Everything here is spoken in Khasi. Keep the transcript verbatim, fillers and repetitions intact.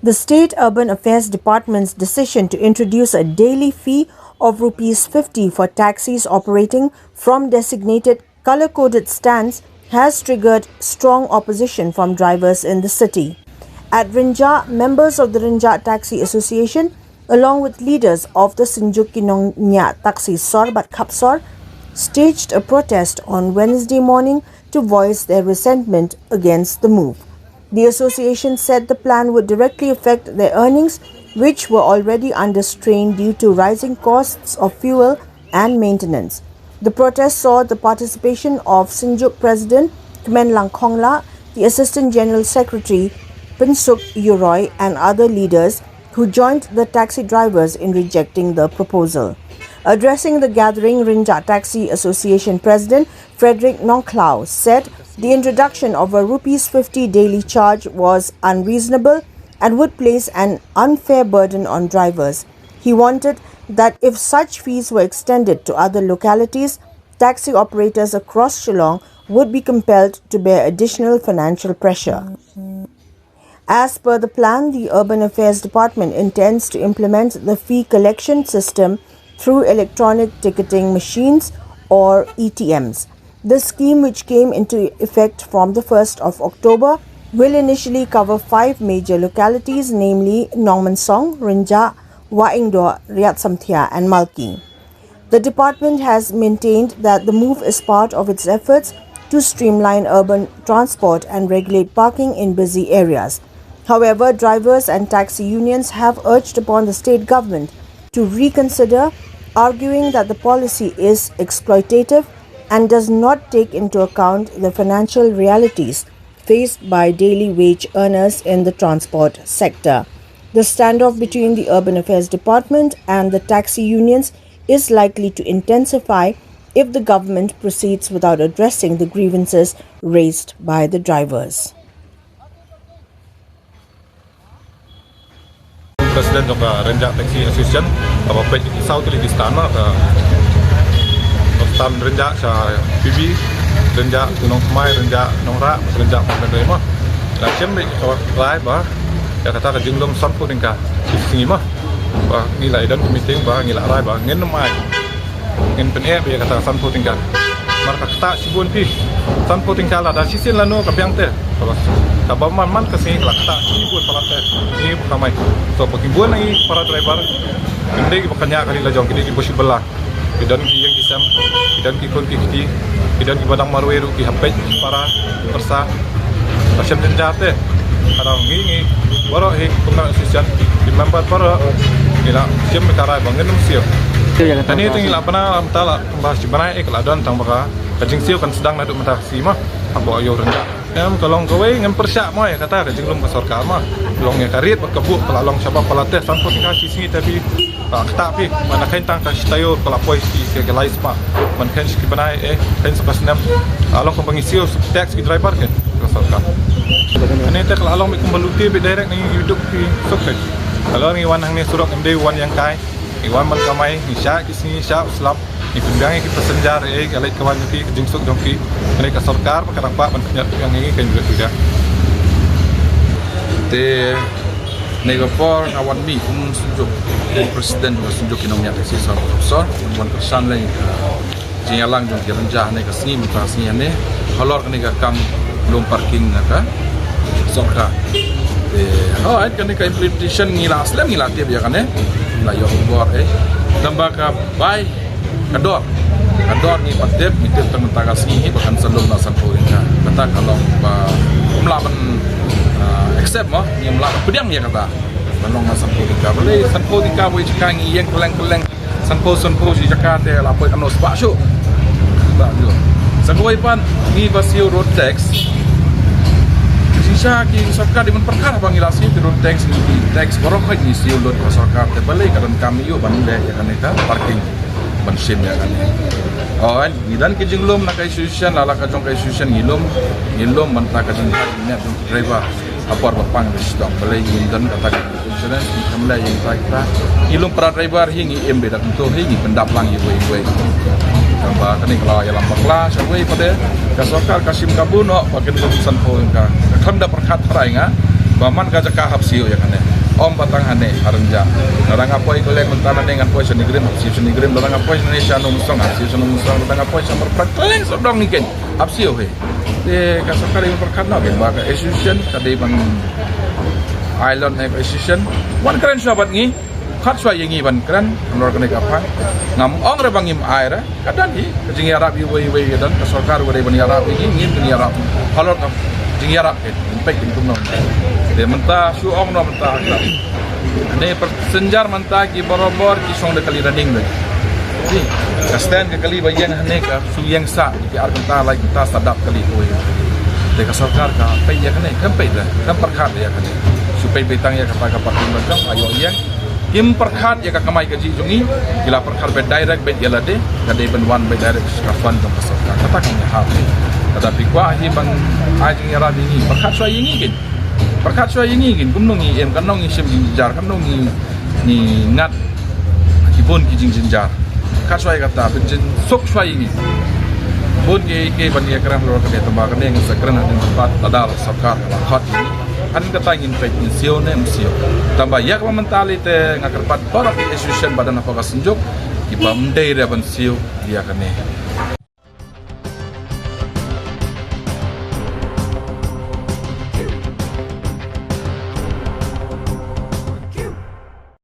The State Urban Affairs Department's decision to introduce a daily fee of rupees fifty for taxis operating from designated color-coded stands has triggered strong opposition from drivers in the city. At Rynjah, members of the Rynjah Taxi Association, along with leaders of the Synjuk Ki Nongñiah Taxi Sor bad Khapsor, staged a protest on Wednesday morning to voice their resentment against the move. The association said the plan would directly affect their earnings, which were already under strain due to rising costs of fuel and maintenance. The protest saw the participation of Synjuk President Kmenlang Khongla, the Assistant General Secretary Pynsuk Yuroi, and other leaders who joined the taxi drivers in rejecting the proposal. Addressing the gathering, Rynjah Taxi Association President Frederick Nongkhlaw said the introduction of a rupees fifty daily charge was unreasonable and would place an unfair burden on drivers. He wanted that if such fees were extended to other localities, taxi operators across Shillong would be compelled to bear additional financial pressure. As per the plan, the Urban Affairs Department intends to implement the fee collection system through electronic ticketing machines, or E T Ms. The scheme, which came into effect from the first of October, will initially cover five major localities, namely Nongmensong, Rynjah, Wahingdoh, Riatsamthia, and Malki. The department has maintained that the move is part of its efforts to streamline urban transport and regulate parking in busy areas. However, drivers and taxi unions have urged upon the state government to reconsider, arguing that the policy is exploitative and does not take into account the financial realities faced by daily wage earners in the transport sector. The standoff between the Urban Affairs Department and the taxi unions is likely to intensify if the government proceeds without addressing the grievances raised by the drivers. President jong ka Rynjah Taxi Association, kaba peit ki saw tylli ki stand, ka stand Rynjah sha P B, Rynjah Nongthymmai, Rynjah Nongrah, Rynjah Mawkynreih mo. La shem beit ka rai ba ïa kata ka jinglum sanphew tyngka shi sngi mo. Ba ngi la ïadon ka meeting ba ngi la rai ba ngin ym ai, ngin pyneh beit ïa kata sanphew tyngka. Namar ka ktah shibun phi. Sanphew tyngka lada shisien lano ka biang te. Kaba man man ka sngi ka la ktah shibun palat te. Ngi ba khamai. To ba ki bun na ngi para driver, kim dei kiba kynñiah kali la jong, ki dei kiba shu bylla. Ki don ki ïing ki sem, ki don ki khun ki kti, ki don kiba dang marwei ruh, ki hapdeng ki para, ki pyrsa. Ba shem jynjar te. Ka dang ngi ngi baroh hi kumba shisien, ki member baroh ngi la shim ka rai ba ngin ym siew. Kane te ngi la bna mynta la kumba shi bnai, eh, ka la don tang ba ka jingsiew kan sdang naduh mynta ka sngi mo. Haba ïoh Rynjah. Em, ka long kawei, ngam pyrshah mo ïa kata ka jinglum ka sorkar mo. Long ïa ka rit bad ka buh ka la long shabar palat te, sanphew tyngka shi sngi te phi, ah, ktah phi. Mynta kheiñ tang ka shi taïew ka la poi shi, ka, ka lai spah. Mynta kheiñ shi ki bnai, eh, kheiñ sa ka snem. Ah, long kumba ngi siew tax ki driver, ka sorkar. Kane te ka la long beit kumba lute beit direct na ngi, YouTube phi suk te. Ka long ngi wan hangne surok, ngim dei wan ïeng kai. Ngi wan ban kamai, ngi shah ki sngi, shah u slap. Ngi pynbiang ïa ki passenger, eh, ka leit ka wan jong ki, ka jingsuk jong ki. Kane ka sorkar ba ka dang pah ban pynïaid pynbiang ïa ngi, ka jingmut jong ki. Te kane ka por nga wan mih kum u Synjuk, kum u President ka Synjuk Ki Nongñiah Taxi Sor, Sor, wan kyrshan lei ka jingïalang jong ki Rynjah ha kane ka sngi mynta ka sngi hangne halor kane ka kam lum parking na ka sorkar. Te hooid, kane ka implementation ngi la slem, ngi la tip ïa kane, ngi la ïoh khubor, eh. Namar ka bai ka dor, ka dor ngi pat tip, ngi tip tang mynta ka sngi hi ba kan sa lum na sanphew tyngka. Kata ka long ba ngim lah ban, ah, accept mo, ngim lah ban pdiang ïa kata. Ban long na sanphew tyngka. Balei sanphew tyngka, ba ïa ka ngi ïeng kylleng kylleng sanphew sanphew shi jaka te la poi kano spah shuh. Sa kawei pat, ngi ba siew road tax, shisha ki sorkar dei ban pyrkhat ba ngi la siew ki road tax, ngi tax baroh, ngi siew lut ka sorkar, te balei ka donkam ïoh ban leh ïa kane ka parking, ban shim ïa kane. Hooid, ngi don ki jinglum na ka association, la la ka jong ka association ngi lum, ngi lum ban ta ka jingthait jingniat jong ki driver. Ha por ba pang da shitom, balei ngim don kata ka insurance, ngim leh ïa kata. Ngi lum para driver hi ngi im beit da kumto hi, ngi pyndap lang iwei iwei. Tangba kane ka la ïalam bakla shawei pat de, ka sorkar ka shim kabu noh ba kin lum sanphew tyngka. Ka khlem da pyrkhat tharai nga ba man ka jaka hap siew ïa kane. Ong ba tang hangne ha Rynjah. Lada nga poi kylleng mynta nangne ngan poi sha NEIGRIHMS, hap siew sha NEIGRIHMMS, lada nga poi nangne sha Nongmynsong, hap siew sha Nongmynsong, lada nga poi sha Myrphat, kylleng sawdong ngi keiñ hap siew hi. Te ka sorkar i ban pyrkhat noh ba ka association ka dei ban ai lad ne ka association. Wan kren shuwa bad ngi. Khat shuwa ïa ngi ban kren halor kane ka phang. Ngam ong re ba ngim ai re. Ka don hi ka jingïarap iwei iwei ka don, ka sorkar ka dei ban ïarap ïa ngi, ngim ïarap. Halor ka jingïarap, eh, ngin peit kumno. Te mynta shu ong noh mynta ka, ne, passenger mynta ki barabor ki shong da kali running beit. Ka stand ka kali ba ïeng hangne ka shu ïeng sah, ki ar kynta lai kynta sa dap kali kawei. Te ka sorkar ka peit ïa kane, kam peit re, kam pyrkhat ïa kane. Shu peit beit tang ïa kata ka parking ba jong, aïu ïeng. Kim pyrkhat ïa ka kamai kajih jong ngi, ki la pyrkhat beit direct beit ïa lade, ka dei ban wan beit direct sha ka fund jong ka sorkar. Kata kam ïahap. Lada phi kwah hi ban ai jingïarap ïa ngi, pyrkhat shuwa ïa ngi keiñ. Pyrkhat shuwa ïa ngi keiñ, kumno ngi im, kumno ngi shim jingjynjar, kumno ngi, ngi ngat ki bun ki jingjynjar. Pyrkhat shuwa ïa kata, pynjynsuk shuwa ïa ngi. Bun kiei kiei ban ïakren halor kane, tangba kane ngi sa kren hadien pat, lada la sorkar ka la khot ïa ngi. Hadien kata ngin peit ngin siew ne ym siew. Tangba ïa kaba mynta lei te nga kyrpad baroh ki association ba don hapoh ka Synjuk kiba ym dei re ban siew ïa kane.